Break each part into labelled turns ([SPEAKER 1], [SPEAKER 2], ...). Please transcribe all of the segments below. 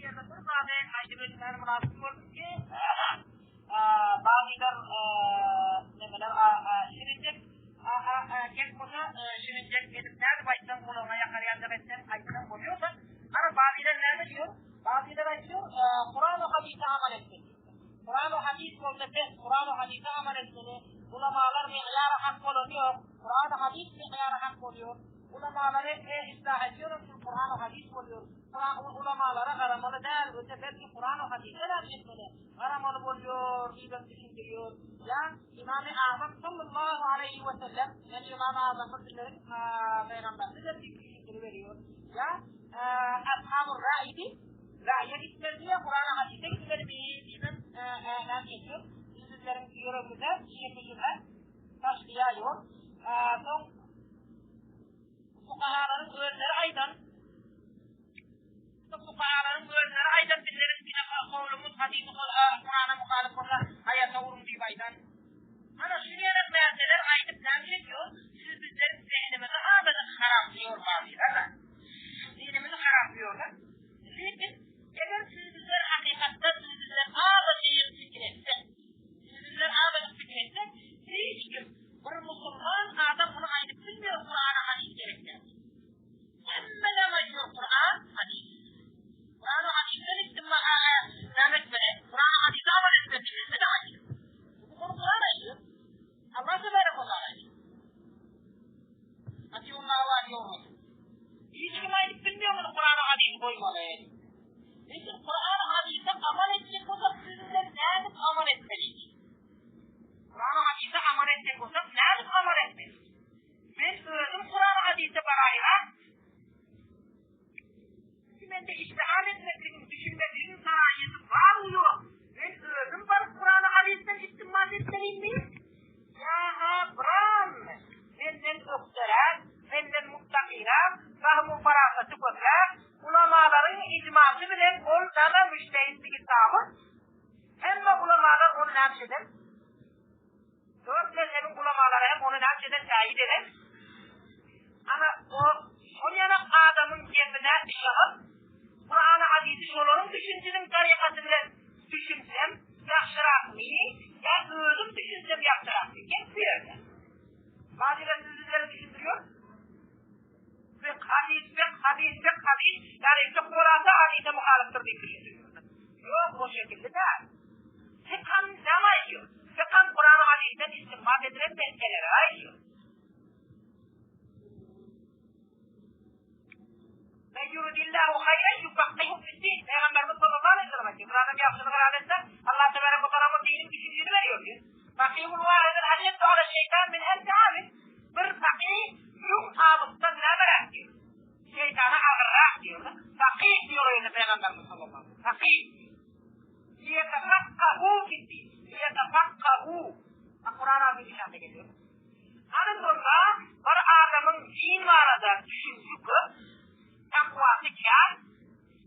[SPEAKER 1] ýerde bir zady aýdyp ötmäni mynasyp gördüm ki, bagylar nemeler şirinjek gep bolsa şirinjek edip nädip aýtsaň gulagyňa ýakar ýaljak etseň aýtsaň bolýar-da. Ana bagylar näme diýýär? Bagylar aýtýar, Kurany hadysa amal etmeli. Kurany hadys bolsa bes, Kurany hadysa amal etmeli. Ulamalar miýary hak bolany ýok. Kurany hadys miýary hak bolýar. Ulamalary islah edýär, şul Kurany hadys bolýar. Ulamalara garamaly däl, öte belki Kurany hadysa näme etmeli? Garamaly bolýar diýibem düşündirýär. Ýa Imamy Azam sallallahu aleýhi we sellem, ýagny Ymamy Azamyz bizleriň pygamberimiz diýip düşündiriberýär. Ýa Ashabur Raý diýip, raýa gitmeli diýýär, Kurana hadysa gitmeli diýibem näme edýär? Biz bizleriň ýüregimize şekil şübhe taşlaýar. Soň fukahalaryň özleri aýdan Fukahalaryň özleri aýdan bizleriň diňe kowlumyz hadysy Kurana muhalyf bolsa aýata uruň diýip aýdan. Ana şu ýere närseler aýdyp näme edýär? Siz bizleriň zehnimizi azajyk haraplaýar bazylar. Zehnimizi haraplaýarlar. Lekin eger siz bizler hakykatda siz bizler azajyk pikir etsek, siz bizler azajyk pikir etsek, hiç kim bir musulman adam muny aýdyp bilmeýär Kurana hadys gerek däl. Hemmeler aýdýar Kuran, hadys. Kurany hadysdan istinba näme etmeli? Kurany hadysa amal etmeli diýip hemmeler aýdýar. Bu konu Kuran aýdýar. Allah tebarek we taala aýdýar. Atiullah we atiur rasul. Hiç kim aýdyp bilmeýär muny Kurany hadysy goýmaly. Lekin Kurany hadysa amal etjek bolsak siz bilen nädip amal etmeli? Kurany hadysa amal etjek bolsak nädip amal etmeli? Men özüm Kurany hadysa baraýyn-a. Mende ijtihad etmekligiň, düşünmekligiň salahiýeti bar-u ýok. Men özüm baryp Kurany hadysdan istinbat etmelimi? Ýa-ha biram menden ökderäk, menden muttakyrak, fahmu farasaty köpräk ulamalaryň ijmasy bilen ol näme müjtehidligi sabyt, hemme ulamalar ony näme eder? Dört mezhebiň ulamalary hem ony näçe eden täýit eden. Ana, o şol ýanak adamyň gepine yşanyp, Kurany hadysy şolaryň düşünjiniň tarykaty bilen düşünsem ýagşyrakmy ýa özüm düşünsem ýagşyrakmy? Gep bu ýerde. Bazylar siz bizlere düşündiriyor. Fıkh, hadis, fıkh, hadis, fıkh, hadis, ýagny fıkh bolanda hadysa muhalyfdyr diýip düşündiriyorlar. Ýok, o şekilde däl. Fıkham näme aýdýar? Fıkham Kurany hadysdan istinbat edilen meseleleri aýdýar. Men yuridillahu hayran yufakkihu fiddin. Peygamberimiz sallallahu aleyhi ve sellem aýtdy. Bir adam ýagşylyk irade etse, Allah tebarek we taala oňa diniň düşünjesini berýär diýýär. Fakihul wahidin aşeddu ala şeytan min elfi abid. Bir fakih 1000 abyddan nämeräk diýýär. Şeýtana agyrrak diýýär. Fakih diýýär o ýerde Peygamberimiz sallallahu aleyhi ve sellem. Fakih. Liyetefakkahu fiddin. Liyetefakkahu. Kur'an azy nişanda geliyor. Hany bunda bir adamyň din barada düşünjesi köp, takwasy kän,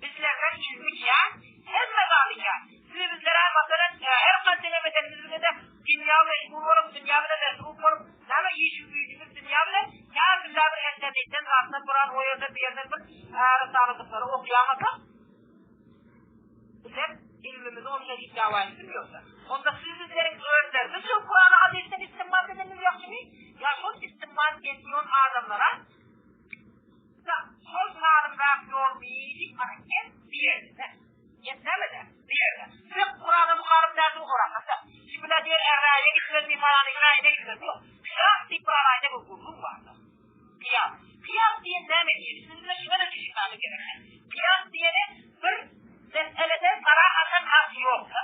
[SPEAKER 1] bizlerden ilmi kän, hemme zady kän. Siz bizlere meselem her kança neme etseniz bizede dünýä meşgul bolup, dünýä bilen mesruf bolup, näme işi güýjümiz dünýä bilen, kän bir internetden zatdan bir o ýerden bu ýerden bir risalajyklary okaýamasak, Bizler ilmimizi onça diýip dawa etdirmiýorda. Onda siz bizleriň özlerimiz şol Kurany hadysdan istinbat edenimiz ýagşymy? Ýa şol istinbat edýon adamlara şol salymrak ýolmy diýip ana gep bir ýerde. Gep nämede? Bir ýerde. Siz Kurana muhalyf dälsiň orakada. Şimdi diýer erraýa gitmezmi falanyň raýyna gitmezmi ýok. Kıyas diýip bir alaýda bir gürrüň bardyr. Kyýas. Kyýas diýen näme diýeni? Siz bilen şuňa-da düşünmämiz gerek. Kyýas diýeni bir meselede sarahatan nas ýoksa,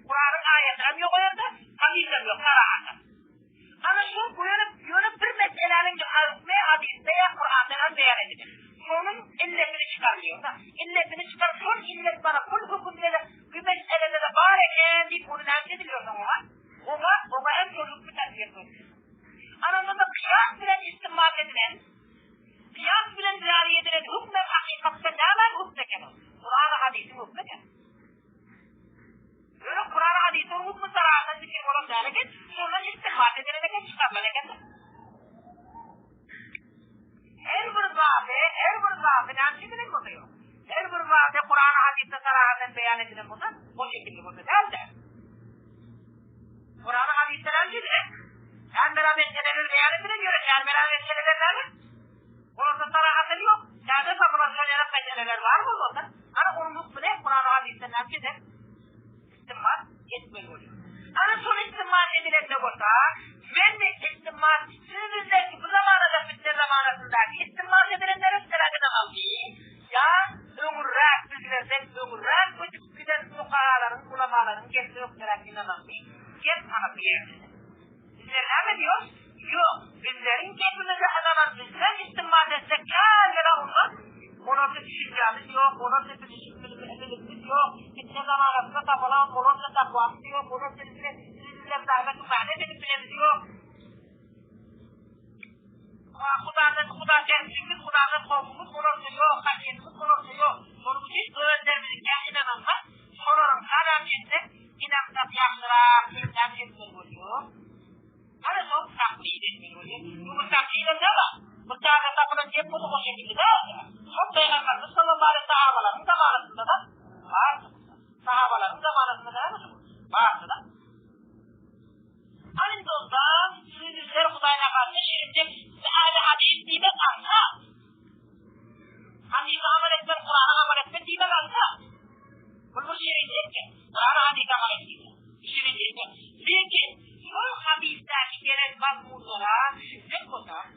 [SPEAKER 1] Kuranyň aýaty hem ýok o ýerde, hadys hem ýok sarahatan. Ana şu ýöne ýöne bir meseläniň hukmy hadysda ýa Kuranda hem beýan edilen. Şonuň illetini çykarylýar. Illetini çykaryp şol illet bana kul hökümde-de bu meselede-de bar eken diýip ony näme ediliyor soňra? Oňa oňa hem şol hükmi tatbik edilýär. Anamyzda kyýas bilen istinbat edilen, kyýas bilen jary edilen hükmem hakykatda nämäň hükmi eken ol? Kurany hadysyň hükmi eken. Ýöne Kurany hadysyň hükmi sarahatan zikir bolan däl eken, şondan istinbat edilen eken, çykarylan eken. Her bir zady, her bir zady näme üçin bilen bolsa ýok. Her bir zady Kurany. hadysda sarahaten beýan edilen bolsa, o şekilli bolsa däl-de. Kurany hadysda näme diýilýär? Kän bela meseleler beýan edilen, ýöne kän bela meseleler näme? Olarda sarahaten ýok. Täze tapylan şol ýaly meseleler bar bolmasa, ana onuň hükmüni Kurany hadysda näme eder? Istinbat etmeli bolýar. Ana şol istinbat edilende bolsa, men istinbat sizizdäki bu zamanada fitne zamanasyndaky istinbat edilenlere ynanaldy, ýa öňürräk bizlerden öňürräk ötüp giden fukahalaryň, ulamalaryň gepine ökderäk ynanaldy, gep ana bu ýerdedir. Bizler näme diýýos? Ýok, bizleriň gepimize ynanan bizden istinbat etsek kän-bela ondan olarda düşünjämiz ýok, olarda bilişim bilimimiz ýok, fitne zamanasynda tapylan olarda takwamyz ýok, olarda bize siz bilen zahmet mübahlet edip bilemiz ýok. Hudadan Huda terslimiz, Hudadan howpumyz olarda ýok, haşýetimiz olarda ýok. Şonuň üçin özlerimiziňkä ynananlar şolaryňka näme etsek, ynansak ýagşyrak diýip näme etmeli bolýar? Ana şol taklid etmeli bolýar. Bu bir taklidem däl-a. Bu täze tapylan gep bolsa o şekilli däl-de. Şol Pygamberimiz sallallahu aleýhi sahabalaryň zamanasynda-da bardy. Sahabalaryň zamanasynda näme şu? Bardy-da. Hany dostlar, sizler Hudaý naharyna şirinjek ähli hadys diýmek aňsat. Hadysa amal etmek, Kurana amal etmek diýmek aňsat. Bu bir şirinjek gep. Kurana hadysa amal et diýmek. Şirinjek gep. Lekin şol hadysdaky gelen mazmunlara düşünjek bolsak,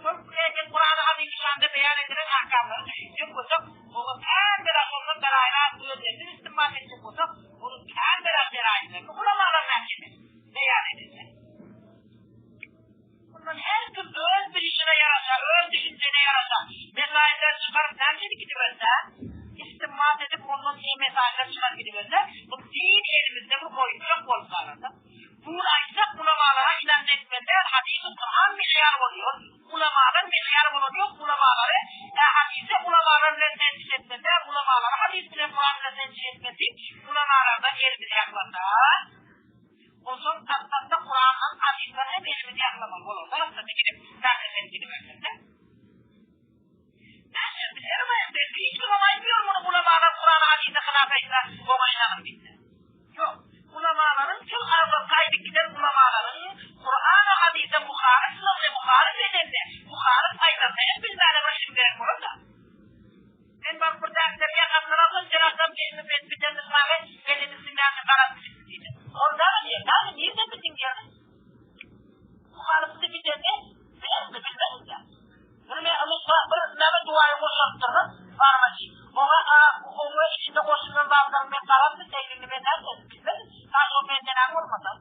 [SPEAKER 1] şol lekin Kurana hadys şanda beýan edilen ahkamlara düşünjek bolsak, oňa kän bir şondan beraýrat özlerimiz istinbat etjek bolsak, Onuň kän bir şeraýtlaryny ulamalar nähili beýan edilýär. Mundan her kim öz bilişine ýaraşa, öz düşünjene ýaraşa mesaýyller çykaryp nähili gidiberse, istinbat edip ondan iyi mesaýyller çykaryp gidiberse, bu din elimizde bir oýunjak bolup galar-da. Bunu aýtsak ulamalara inanç etmeli däl, hadys-u Kuran meýar bolýar. Ulamalar meýar bolan ýok, ulamalary hadysy ulamalar bilen tençiş etmeli däl, ulamalary hadys bilen Kuran bilen tençiş etmeli diýip, ulamalardan elimizi ýaklasa, onsoň hatda Kurandan, hadysdan hem elimizi ýaklamaly bolar. Hatda gidip, takyk edip gidibersek-de. Ben bilirim, belki hiç kim aýtmıyor muny ulamalar Kurana hadise hylaf aýtsa, oňa ynanyň diýse. Ýok. Ulamalaryň şol azalky aýdyp giden ulamalaryň Kurana hadise muhalyflygyny muhalyf edende, muhalyf aýdanda hem bilmäne bir ilim gerek bolar-da. Men baryp bir däpleri ýakamdan alsam, sen alsam elimi bet biten nysmagy elini siňňäni garaz bilipdi diýdi. Ol näme diýer? Näme nirden bildiň diýerdi. Muhalyflyk bitende bilermi, bilmezmi-dä. Bir me nusga, bir näme duaýy goşalypdyrlar, barmaç. Oňa a oňa içinde goşulan zatlaryň men garazmy, teýlini men näme bilmedim. Ta şol mende näme bolmasa,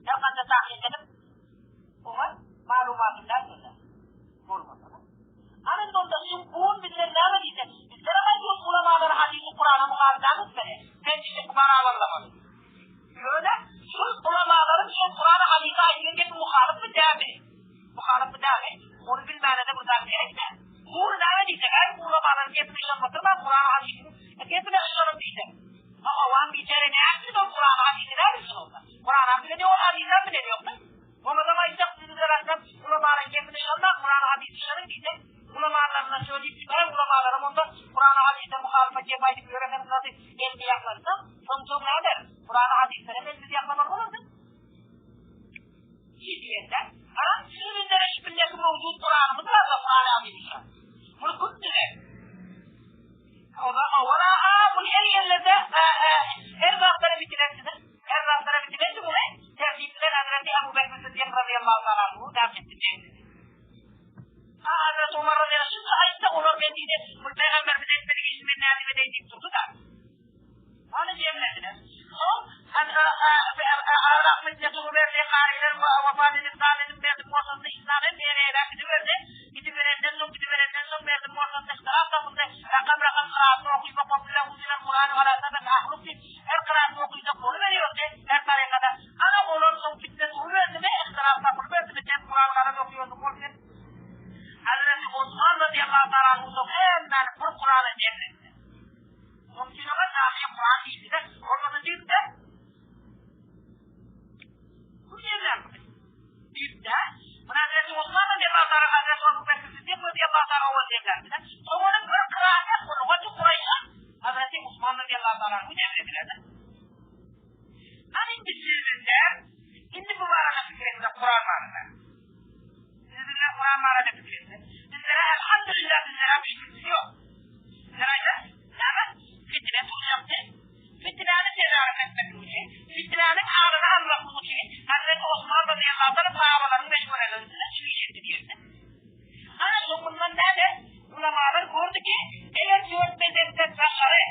[SPEAKER 1] her gança tahlil edip, oňa maglumatym däldir-dä. Bolmasa-da. Ana indi onda şu bu gün bizler näme diýsek, bizlerem aýdýarys ulamalar hadysy Kurana muhalyf näme etmeli? Sen işi barabarlamaly. Ýöne şol ulamalaryň şol Kurana hadysa aýdýan gepi muhalyfmy dälmi? Muhalyfmy dälmi? Ony bilmänede bir zat gerek däl. Gury näme diýsek, äý ulamalaryň gepine yşanyp oturmaň, Kurana hadysyň gepine yşanyň diýsek. A owam biçäre näme bilsin ol Kurana hadysy näme bilsin onda? Kuranam bileni ýok, hadysam bileni ýok-da. Oňadam aýtsak, sizler aýtsak, ulamalaryň gepine yşanmaň, Kurana hadysa yşanyň diýsek, ulamalaryndan şo diýip çykaýyň, ulamalaram onda Kurana hadysa muhalyfa gep aýdyp ýörenler nasy elini ýaklatsa, soň soň näder? Kurana hadyslara hem elimizi ýaklamaly bolardy. Hiç ýerde. Garaz, sizlere şu bildeki mewjud Kuranymyz bar-da, Kurany azymuşşan. Muny kim düzer? Ola, owala-a, muny her ýerlerde, her zatlara bitirensiňiz. Her zatlara bitirensiň muny. Tertip bilen Hazreti Ebu Bekr Syddyk razyýallahu taala anhu ders etdi jemledi. Ha, Hazreti Omar razyýallahu şunça aýtsa, olar men diýdi, bul pygamberimiz etmedik işini men nädip edeýin diýip durdy-da. Ony jemlediler. Soň Arak fitne duruberdi, karylar wefat edip, zat edip, merdim ortasynda islam hem ere-ere gidiberdi. Gidiberenden soň, gidiberenden soň merdim ortasynda ihtilaf tapyldy. Rakam-rakam kyraatny okymak we bile unzilen Kuranu ala sebet ahruf diýip, her kyraatny okyjak boluberýärdi her tarykada. Ana olar soň fitne duruberdimi, ihtilaf tapylyberdimi, sen Kurany galat okýarsyň, ol sen Hazreti Osman razyýallahu taala anhu soň hemmäni bir Kurana jemletdi. Mümkin oňa Jami Kuran diýdiler. Bolmasa diýip-de Bu ýerler diýip-de, Muny Hazreti Osman radiyallahu ta'ala, Hazreti Ebu Bekr Siddik radiyallahu ta'ala owal jemlärdiler. Soň onuň bir kyrasy Lugaty Kuraýşa Hazreti Osman. müşkilimiz ýok. Bizler aýdarys, näme? Fitne turjak diýip. Fitnäni tedarük etmeklik üçin, fitnäniň alyny almaklyk üçin Hazreti Osman razyýallahu taala sahabalaryň meşwereleri üstünde şu iş etdi diýerdi. Ana soňundan näme? Ulamalar gördi ki, eger dört mezhepden daşary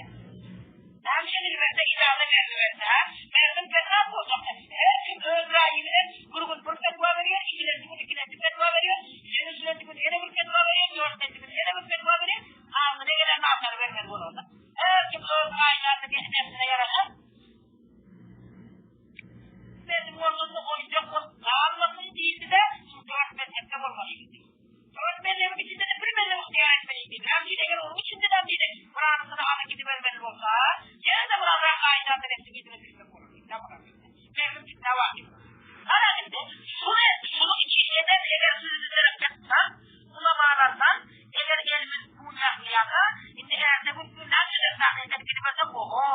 [SPEAKER 1] näme ediliberse, ijaza beriliberse, merdim fesat boljak. Her kim öz raýy bilen bir gün bir fetwa berýär, ikilenji gün ikilenji fetwa berýär, üçünji gün ýene bir fetwa berýär, dördünji gün ýene bir fetwa berýär, agzyna gelenini agtarybermeli bolardy. Her kim öz raýyna, nefsine ýaraşa Meniň ornumda goýjak bolup galmasyn diýdi-de, şu dört mezhepde bolmaly diýdi. Dört mezhebiň içinde-de bir mezhebi ygtyýar etmeli diýdi. Näme diýdi, eger onuň içinde-de diýdi, bir anysyny alyp gidibermeli bolsa, ýene-de bir azrak gaýydan nebsiň yzyna düşmek bolar diýdi. Näme bolar diýdi. Merdim fitnä wagty. Gara indi, şuny, şunuň içinden eger süzülip çyksa, ulamalardan eger elimiz kujaklaýarsa, indi ärde bu gün näme ederis, hakykat gidibersek, oho!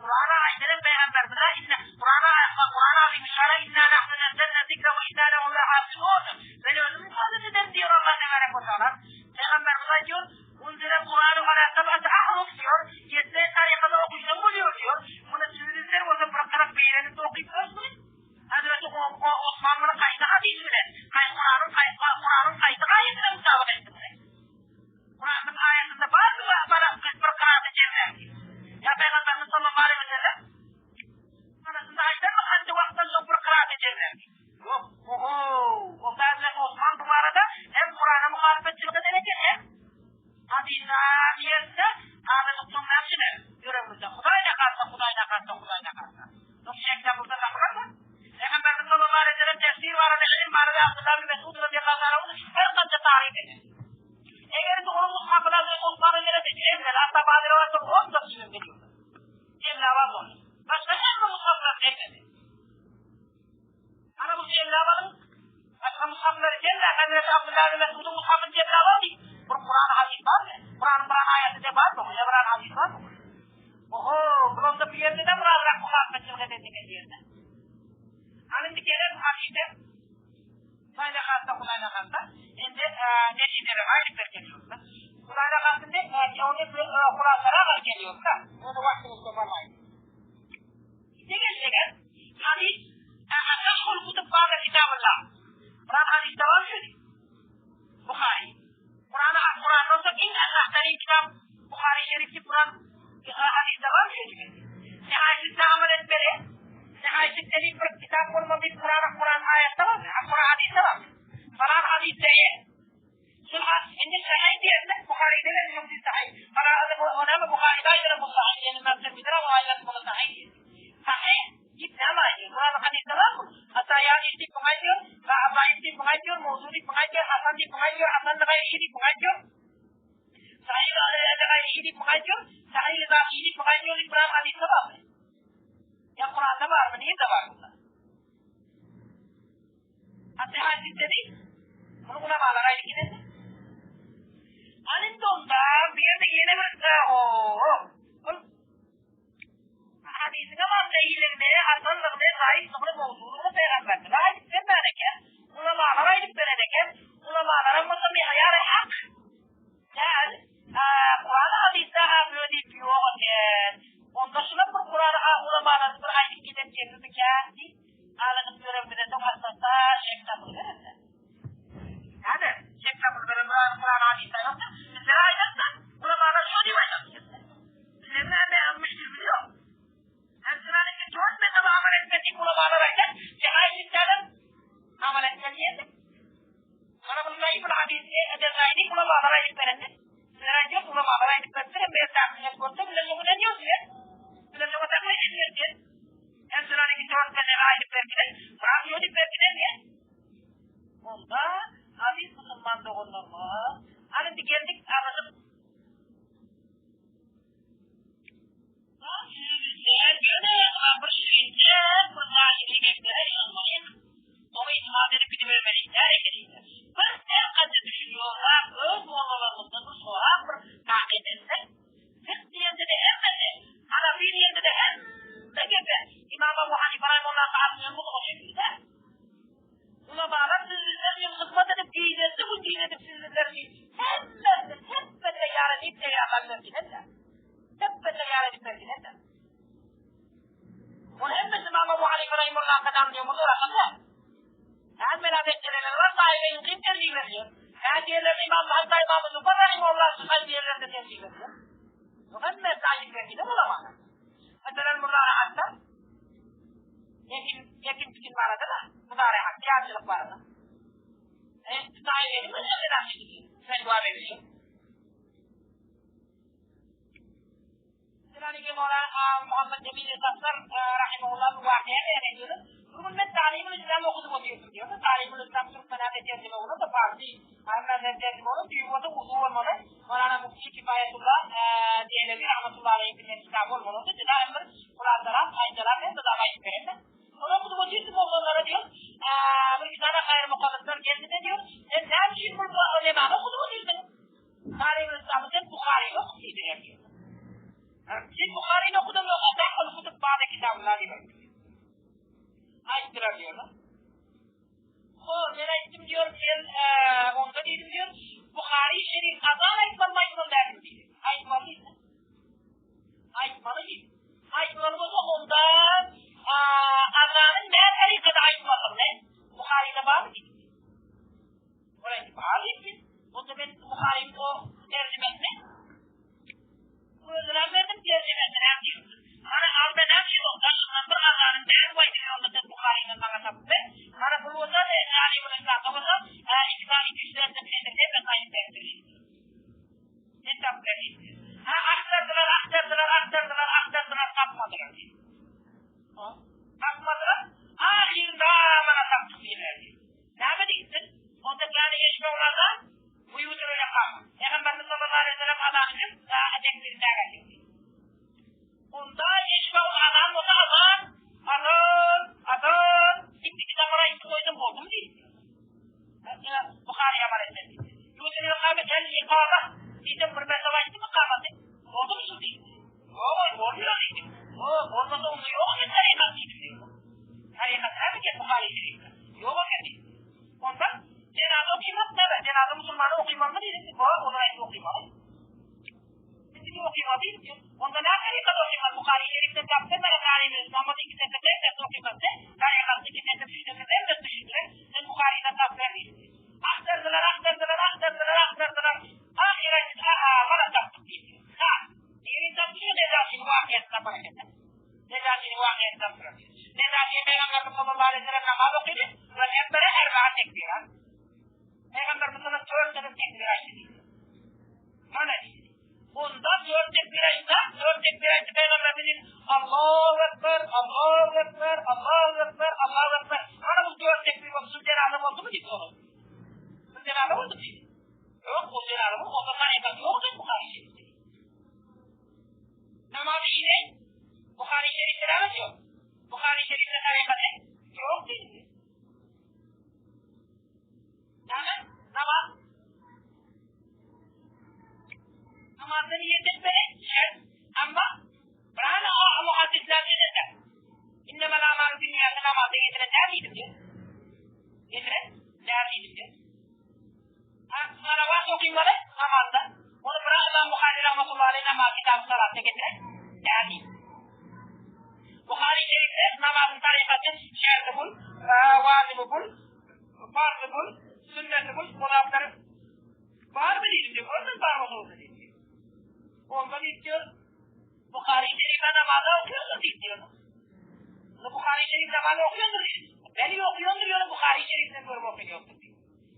[SPEAKER 1] Kurana aýdylan Pygamberimize inna Kurana Kurana azimüşşana inna nahnu nezzelne zikre we inna lehu lahafizun. Men özüm muhafaza ederim diýýär Allah tebarek we taala. Pygamberimiz aýdýar, Unzile Kuranu ala seb'ati ahruf diýýär. Ýedi tarykada okysaň bolýar diýýär. Muny sözler bolsa bir gyryp beýlenip okyp görüň. Hazreti Osman muny haýsy hadys bilen, haýsy Kuranyň haýsy Kuranyň haýsy aýaty bilen mutabakat etdi muny? Kuranyň aýatynda barmy bana bir kyrasy jemläň diýip. Ýa Pygamberimiz sallallahu aleýhi we sellem arasynda aýdanmy anca wagtdan soň bir kyrasy jemläň diýip. Ýok. Oho! Onda Hazreti Osman bu barada hem Kurana muhalyfetçilik eden eken hem hadysa diýende azajyk soň näme üçin ýüregimizde Hudaý nakalsa, Hudaý nakalsa, Hudaý nakalsa. Soň şek tapylsa tapylarmy? Pygamberimiz sallallahu aleýhi we sellem tefsir barada, ilim barada Abdullah ibn Mesud radiyallahu ta'ala anhu bir gança taryp eden. Eger dogry mushafyna we Osmana gerek etmez, hatda bazı rivayetler on da kişinin geliyor. Cemlaba boldy. Başga hemme mushaflar gelmedi. Ana bu Cemlabanın başga mushafları cemla, Hazreti Abdullah ibn Mesud'un mushafını cemlaba diýip, bir Kur'an hadis var mı? Kur'an'ın bir ayeti de var mı? Ya bir hadis var mı? Oho, bulanda bir yerde de bir muhalefetçilik eden yerine. Hani indi gelen hadise Hudaýna kalsa, Hudaýna kalsa, indi netijeleri aýdyp berip geliyoruz. Hudaýna kalsa indi ony hulasarak alyp geliyoruz da. Ony wagtyny köp almaýyn. Indi gelsek, hadis Asahul kutub ba'da kitabullah. Kuran hadisde var mı? Buhari. Kur'an'ı Kur'an'dan sonra iň esasdan kitap Buhari Şerifli Kur'an hadisde var mı? Nihayetinde amel etmeli. Nihayetinde bir kitap olmalı Kur'an Kur'an ayette var mı? Kur'an hadisde var mı? Kur'an hadisde Şuna indi sahih diýende Buhari'de de yok sahih. Ona mı Buhari'de aýdylan bu sahih diýen mertebede o aýylan bu sahih. Sahih diýip näme aýdýar? Kur'an hadisde var mı? Hatta ya diýip bu aýdýar, zaif diýip bu aýdýar, mawzu diýip bu aýdýar, hasan diýip bu aýdýar, hasan gaýry diýip bu aýdýar. Sahih gaýry diýip bu aýdýar, sahih zaif diýip bu aýdýar, Kur'an hadisde var mı? Ya Kur'an'da var mı? Nirde var bunda? Hatta hadisde değil. Bunu ulamalar aýdyp gidende. Alyndy onda bir ýerde ýene bir o ol hadisiň hem sahiligini, hasanlygyny, zaifligini, mawzulygyny pygamberimize aýdyp bermän eken. Ulamalar aýdyp beren eken. Ulamalar bolsa mihyar hak. Däl. Kur'an hadisde ha böyle diýip ýok eken. Onda şuna bir Kur'an ulamalar bir aýdyp giden ýerimikä diýip alynyp ýörenimize soň aslynda şek tapylyberende. Näde? Şek tapylyberen bir Kur'an hadisde ýokdur. Bizlere aýdarsa, ulamalar şo diýip aýdar. Bizler näme müşkilimiz ýok. Hem şunanyň dört mezhebe amal etmeli ulamalar aýdar, şehaýetlerden amal etmeli diýende. Mana bu zaiful hadis ederlaýny ulamalar aýdyp berende. Sizler aýdýar, ulamalar aýdyp beripdir, hem bir tahqiq görse, bilen şoňa ne diýýär sizler? Bilen şoňa tahqiq edýär. Hem şunanyň dört mezhebe aýdyp berdiler, Kur'an şo diýip berdiler diýe. Onda aziz musulman doganlarymyz, hany indi geldik azajyk Bir şirinje, bir zahiri geplere ynanmalyň. Oňa itimat edip gidibermeli däl ekeniňiz. Bir her gança düşünýorrak öz mollalarymyzdan bir. sen diýmediler. Hemmesi aýdyp berdi-de ulamalar. Meselem, muzaraatda ekin, ekin-tikin barada-da, muzaraat, diýarçylyk barada. E, saýy benim öňümden açdy diýip, fetwa berilýär. Selaniki Mawlana Muhammed Emin Esaslar rahimehullah bir wakyýa beýan edýär. Bir gün men Talimul Islam okudyp otyrdym diýýär. Talimul Islam türkmenä-de terjime bolan-da parsy, arabça terjime bolan, düýbi bolsa urdu bolmaly. Mawlana Mufti Kifaýetullah Dehlewi rahmetullahi aleýhiň bilýän kitaby bolmaly. Juda hem bir hulasalap, aýdalap hem bir zat aýdyp berende. Ol okudyp otyrdy oglanlara diýýär. Bir iki sany gaýry mukallitler geldi-de diýýär. Sen näme üçin bu nemany okudyp otyrdyň? Talimul Islamy sen Buharyny oku diýdiler diýýär. Sen Buharyny okudyň ýok, dahil kutub bada kitabullah diýip aýtdy. Aýtdylar diýýärler. Ho, men aýtdym diýýär, men onda diýdim diýýär, Buhary şerif azan aýtmalymy aýtmaly dälmi diýdi. Aýtmaly diýdi. Aýtmaly diýdi. Aýtmaly bolsa onda azanyň nä tarykada aýtmalydygyny Buharyda barmy diýdi. Ol aýtdy, bar diýdi. Onda men Buharynyň o terjimesini özüne berdim, terjimesini hem diýdi. Mana alda näme şey ýok, daşyndan bir azanyň bäri aýdyp ýolda sen Buharyny maňa tapyp ber. Mana bu bolsa, Alimul Islamda bolsa, iki sany üç sözde bilen hemmesini aýdyp beripdir. Sen tapyp ber diýdi. Ha, agtardylar, agtardylar, agtardylar, agtardylar, tapmadylar diýdi. Tapmadylar. Ahyrynda mana tapdyk diýdiler diýdi. Näme diýipdir? Onda kâne yeşmeul azan we yutirul ikame. Pygamberimiz sallallahu aleýhi we sellem azany kim tekbir tägetdi. Onda yeşmeul azan bolsa azan, azan, azan diýip iki sapar aýtdy goýdum boldumy diýipdir. Buhary amal etmedi diýipdir. Yutirul ikame el ikame diýdim bir mertebe aýtdy ikamaty. Boldumy şu diýipdir. Ýok, bolmuyor diýdi. O, bolmasa onda ýok eken tarykat diýdim diýdi. Tarykat näme eken Buhary şerifde? Ýok eken diýdi. Onda jenaza okymak näme? Jenaza musulmany okymalymy diýdim. O, olar aýtdy okymaly. Biz okymaly diýdik. Onda näme tarykat okymaly? Buhary şerifden tapsa, mana tarymy namaz iki sese hemmesi okymaly. Tarykat iki sese, üç sese hemmesi düşündiler. Sen Buharydan tap ber diýdi. Agtardylar, agtardylar, agtardylar, agtardylar. Ahyr aýtdy, aha, mana tapdyk diýdi. Ha, Birini tapdymy Nejaşynyň wakyýasyny tapar ekende. Nejaşynyň wakyýasyny tapdylar. Nejaşy Pygamberimiz sallallahu aleýhi we sellem namaz okydy we kebbere erba'a tekbirat. Pygamberimiz sallallahu dört gezek tekbir aýtdy diýdi. Mana diýdi. Ondan dört tekbir aýtsa, dört tekbir aýtdy Pygamberimiz Allahu ekber, Allahu ekber, Allahu ekber, Allahu ekber. Mana bu dört tekbir boldy, şu jenaza boldumy diýdi olar. Şu jenaza boldy diýdi. Ýok, o jenaza boldy, onda tarykat ýok diýdi Buhary şerifde. Namaz ile Buhary şerifde näme ýok? Buhary şerifde tarykaty ýok diýdi. Näme? Namaz. Namazda niýet etmeli şert. Amma Birana o muhaddisler ne dediler? İnnemel amalu binniyatı namazda getiren der diýdim diýip. Getiren der diýdim diýip. Salavat okymaly namazda. Ony bir Ymam Buhary rahmetullahi aleýh namaz kitaby salatda getiren däl. Buhary şerifde namazyň tarykaty şerti bul, wajyby bul, farzy bul, sünneti bul, o zatlar barmy diýdim diýip, ondan bar bolsa bolsa diýdim. Onda diýip diýip, Buhary şerife namaza okýandyr diýip diýip. Buhary şerif namaza okýandyr diýip. Beli okýandyr ýöne Buhary şerifden görüp okýandyr diýip.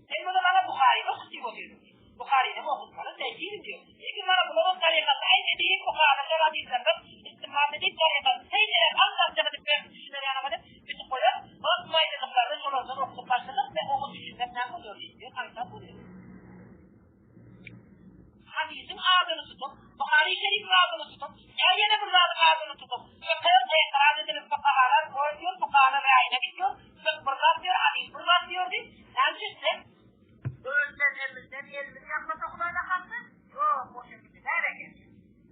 [SPEAKER 1] Sen muny maňa Buharyny okut diýip otyrdyň. Buharyny okutmaly däldirin diýip. Lekin maňa bularyň tarykasyny aýt diýip, Buharyny şol hadyslardan istinbat edip, tarykasyny şeýleräk aňsatjak edip berip düşüner ýaly edip bitip goýar. Ol maýdalyklaryny şolardan okup başladyk we oňa düşünmek näme bolýar diýip, aňsat bolýar. Hadysyň adyny tutup, Buhary şerifiň adyny tutup, ýa ýene bir zadyň adyny tutup, fykh etiraz edilip fukahalar goý diýip, fukahanyň raýyna gitýär, fykh bir zat diýýär, hadys bir zat diýýär diýip, näme üçin sen öz mezhebimizden elimizi ýakmasa Hudaý nahalsa? Ýok, o şekilde däl eken.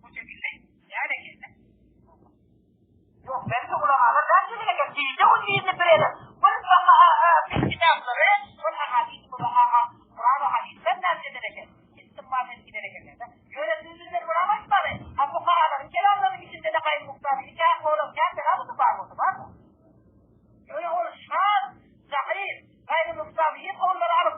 [SPEAKER 1] O şekilde däl eken. Ýok, belki ulamalar däl şekil eken. Gije gündizini bir edip, bir kitaplary, şol ahadis, Kuran we hadysdan näme eder eken? Istinbat edip gider ekenler-de. Ýöne siz bizden buram aýtmaly. Ha fukahalaryň kelamlarynyň içinde-de gaýry mukdar kä olam, kä kelamysy bar bolsa bar-da. Ýöne ol şaz, zaif, gaýry muktabiýi gollary alyp.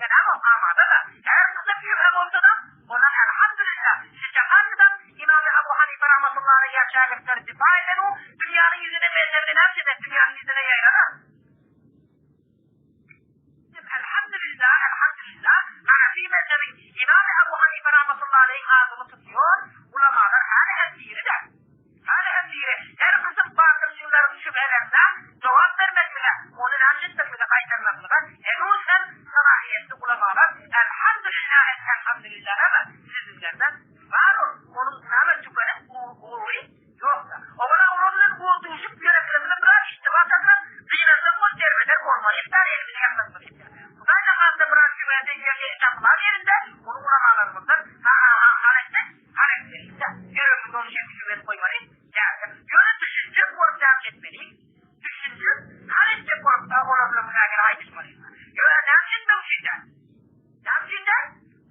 [SPEAKER 1] etmeklige amada-da. Her kysym şübhe bolsa-da, ondan elhamdülillah, şejaatlydan Imamy Abu Hanife rahmetullahi aleyh şägirtleri difa eden u dünýäniň ýüzüne mezhebini näme eder, dünýäniň ýüzüne ýaýradar. Elhamdülillah, elhamdülillah, Hanefi mezhebi Imamy Abu Hanife rahmetullahi aleyh adyny tutýar, ulamalar häli hem diri-de. Häli hem diri. Her kysym batylçylaryň şübhelerine jogap bermeklige, ony näme etmeklige, gaýtarmaklyga henuz hem salahiýetli ulamalar elhamdülillah, elhamdülillah hem sizlerden bar ol, onuň näme tükenik ugry ýokda. Olara olar bilen duşup ýöreklerimize biraz iştiba tapyp, gynansak ol derbeder bolmaly iftar elimizi ýaklatmaly iftar. Hudaý nahasda biraz şübhede ýerde tapylan ýerinde ony ulamalarymyzdan hal etmek, hal etmeli-de. Ýüregimize ony şek şübhe goýmaly däldir. Ýöne düşünjek bolup näme etmeli? Düşünjek, hal etjek bolup olar bilen müzakere aýdyşmaly. Ýöne näme etmek üçin däl? Näme üçin däl?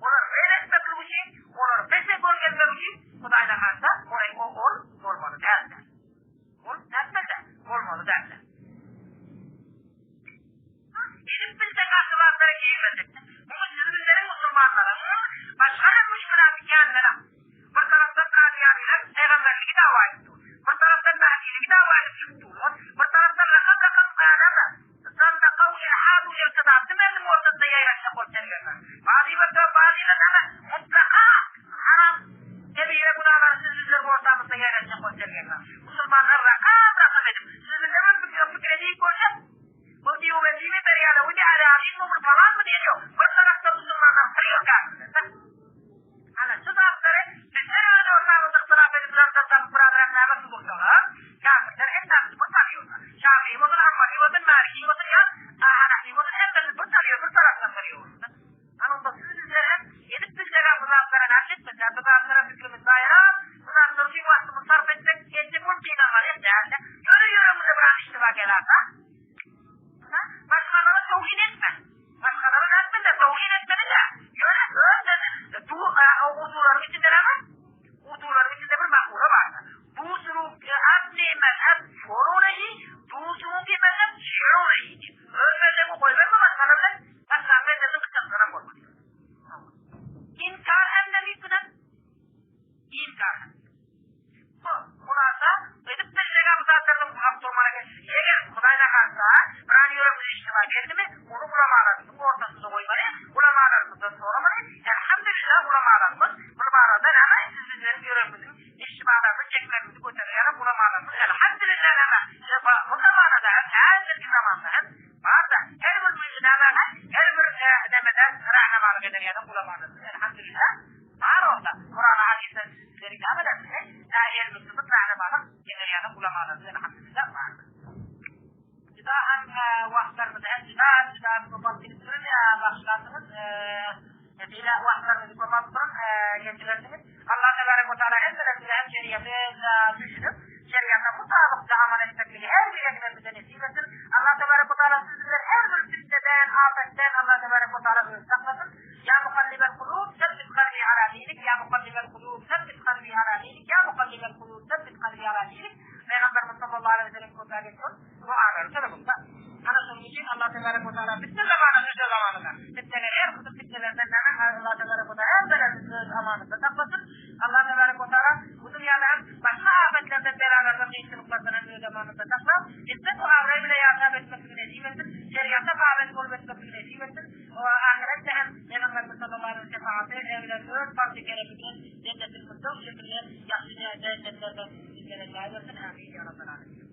[SPEAKER 1] Olar red etmeklik üçin, olary pese görkezmek üçin Hudaý nahasa ol ol bolmaly däldir. Ol nätmeli? Bolmaly däldir. Edip bilsek asly zatlara girmesek. Bu müslüminleriň musulmanlaryň başga hem müşkülaty kändir. Bir tarapdan Kadyýanylar pygamberligi dawa edip dur. Bir tarapdan Mahdiligi dawa edip çykyp durlar. Bir tarapdan rakam-rakam adam zandaka we ilhad we irtidatly merdim ortasynda ýaýratjak bolup sergezdan. Bazylar bazylar näme mutlaka haram kebire günalary siz bizler ortamyzda ýaýratjak bolup sergezdan. Musulmanlar rakam-rakam edip, siz bizler bir pikir edip görsek, Bu Dýuwendimi berýälewi älâmyzmy bul palanmy diýen ýok. Bir tarapdan musulmanlar syrýar kafirlerden. Ana şu zatlary bizler öz ortamyzda yhtylaf edip zardan tapyp birazrak näme sudursalar, kafirler hem tapyp bir tarýorlar. Şafii bolsun, Hanbali bolsun, Maliki bolsun ýa Hanafi bolsun hemmesi bir tarýor, bir tarapdan syrýor. Ana onda siz bizler hem edip bilsek bu zatlara näme etmesek, bu zatlara fikrimiz daýanap, bu zatlar üçin wagtymyzy sarp etsek, entek ol gynanmaly hem däldi. Ýöne ýüregimize biraz iştiba gelarsa, Başgalara towhin etme. Başgalara nätmeli? Towhin etmeli-de. Ýöne öz du usullaryň içinde näme? Usullaryň içinde bir makula bar. Dusru apne mezheb çoru nehi, dusru ki mezheb şiru nehi. Öz mezhebiňi goýberme başgalar bilen, başga mezhebiň gyçaklanam bolmaly. Inkar hem de mümkin. Inkar hem. Bu, hulasa, edip biljek bu zatlardan uzak durmaly eken. Eger, Hudaý nahasta, biran ýüregimize iştiba geldimi, ony ulamalarymyzyň ortasynda goýmaly, ulamalarymyzdan soramaly. Elhamdülillah, ulamalarymyz bu barada näme, siz bizleriň ýüregimiziň iştibalaryny, çeklerimizi göterýän ulamalarymyz, elhamdülillah, näme, bu zamanada hem, häzirki zamanda hem bar-da, her bir näme, her bir nemede rahnamalyk eder ýaly ulamalarymyz, elhamdülillah, Bar onda, Kurana hadysdan düşünjeleri nämeler bile, tä elmi tutup mähribanlyk ederýäni ulamalarymyz elhamdülillah bardyr. Juda hem wagtlarymyzy hem juda hem juda hem köp alyp gidipdirin, bagyşlarsyňyz. Beýle wagtlarymyzy köp alypdyryn, geçirersiňiz. Allah tebarek we taala hemmelerimize hem şeriaty düşünip, şeriata mutabykça amal etmekligi her birimize nesip etsin. Allah tebarek we taala siz bizleri her bir fitneden, afetden Allah tebarek we taala özi saklasyn. Ýa mukallibel kulub, sebbit kalbi ala dinik, Ýa mukallibel kulub, sebbit kalbi ala dinik, Ýa mukallibel kulub, sebbit kalbi ala dinik. Pygamberimiz sallallahu aleýhi we sellem köp geçen dualary tarapynda. Ana şonuň üçin Allah tebarek we taala fitne zamany müjde zamanyda. Fitneler her kysym fitnelerden näme Allah tebarek we taala hemmelerimizi öz amanynda saklasyn. Allah tebarek we taala bu dünýäde hem başga afetlerden, belalardan, kynçylyklardan hem öz amanynda saklap, izzet we abraý bile ýaşap etmekligi nesip etsin. Şeriata pabent bolup etmekligi nesip etsin. Ahyretde hem Pygamberimiz sallallahu aleýhi we şefaati bilen öz fazly keremi bilen Jennetil Firdews şekilli ýagşy jennetlerden bizlere jaý bersin. Amin ýa Rabbel Alemin.